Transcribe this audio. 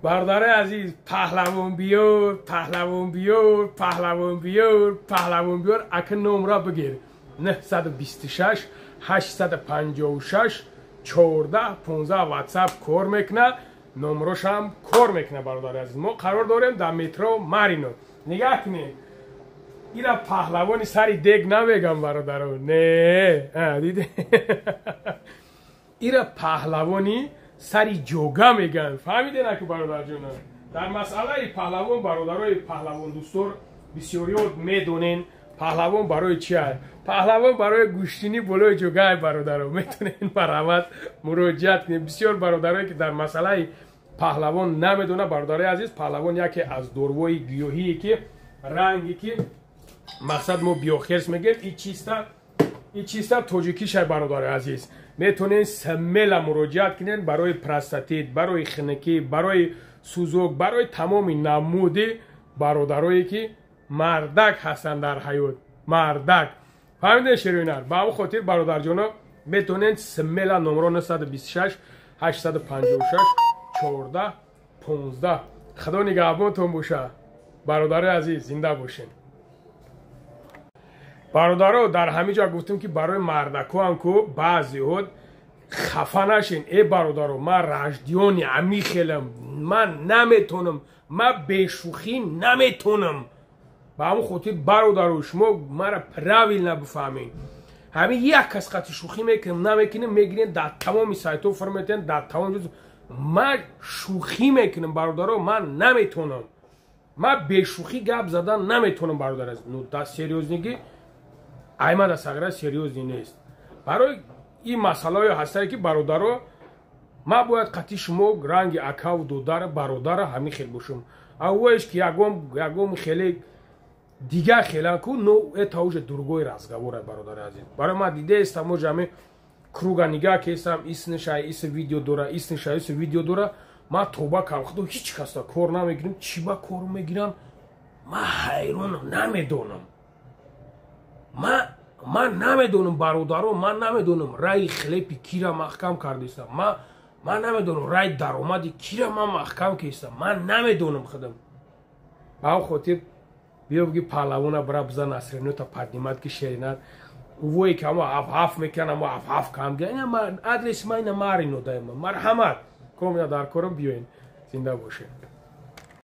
Бародари азиз, паҳлавон биёр, паҳлавон биёр, паҳлавон биёр, паҳлавон биёр. Ака, номра бигир: 926 856 14 15. Ватсап кор мекуна, номрошам кор мекуна. Бародари азиз, мо қарор дорем дар метро Марино. Нигаҳ кунед, ира паҳлавони сари дег намегам, бародаро, не, диде, ира паҳлавони сари ҷога меган. Фаҳмидена ки, бародарҷона, дар масъалаи паҳлавон, бародарои паҳлавондӯстор, бисёриёт медонен паҳлавон барои чи ай. Паҳлавон барои гӯштинӣ болои ҷогай. Бародаро, метонен марҳамат муроҷиат кунед. Бисёр бародарое ки дар масъалаи паҳлавон намедона, бародарои азиз, паҳлавон яке аз дорувои гиёҳие ки ранге ки мақсад мо биохерс мегӯем, и чиста тоҷикишай. Бародарои азиз, метавонед смело муроҷиат кунед барои простатит, барои хинакӣ, барои сӯзок, барои тамоми намуди бародарое ки мардак ҳастанд дар ҳаёт, мардак. Фаҳмидед, шероинар? Ба ҳамн хотир, бародарҷоно, метавонед смело номро 926 856 14 15. Худо нигаҳбонтон боша, бародарои азиз, зинда бошед. Бародаро, дар ҳамин ҷо гуфтем ки барои мардакоам ку баъзеҳо хафа нашен. Э, бародаро, ман раждиёни ами хелам, ман наметонам, ман бешӯхӣ наметонам. Ба ҳамн хотир, бародаро, шумо мара правильно бифаҳмед. Ҳамин як кас қати шӯхӣ мекунем, намекунем, мегирем, дар тамоми сайтҳо фурметен, дар тамоми. Ман шӯхӣ мекунам, бародаро, ман наметонам, ман бешӯхӣ гап задан наметонам, бародар. Ну да серьёзный гӣ аймада сағира серьёзный нест. Барои ин масъалаҳое ҳастае ки, бародаро, ман бояд қатъи шумо ранги акаву додара, бародара ҳамин хел бошам. Аввоеш ки ягон хеле дигар хелан ку, но это уже другой разговор. Бародари азиз, барои ман дидаестам, мо ҷами круга нигаҳ кестам, иснишай ис видео дора, иснишай ис видео дора. Ман тоба кардам, худо, ҳеҷ каса кор намегирам. Чӣ ба кор мегирам, ман ҳайронам, намедонам. Ман намедонам, бародаро, ман намедонам раи хлеб и кира маҳкам кардистам. Ман намедонам раи даромади кира ман маҳкам кестам, ман намедонам худам. Ба ҳам хотир биё бги паҳлавона бира биза, настроение та поднимать ки шеринат увое ки амо ҳаф мекунан, амо ҳаф кам. Адреси ма ина Марино даема. Марҳамат, комина дар корам, биёен, зинда бошед.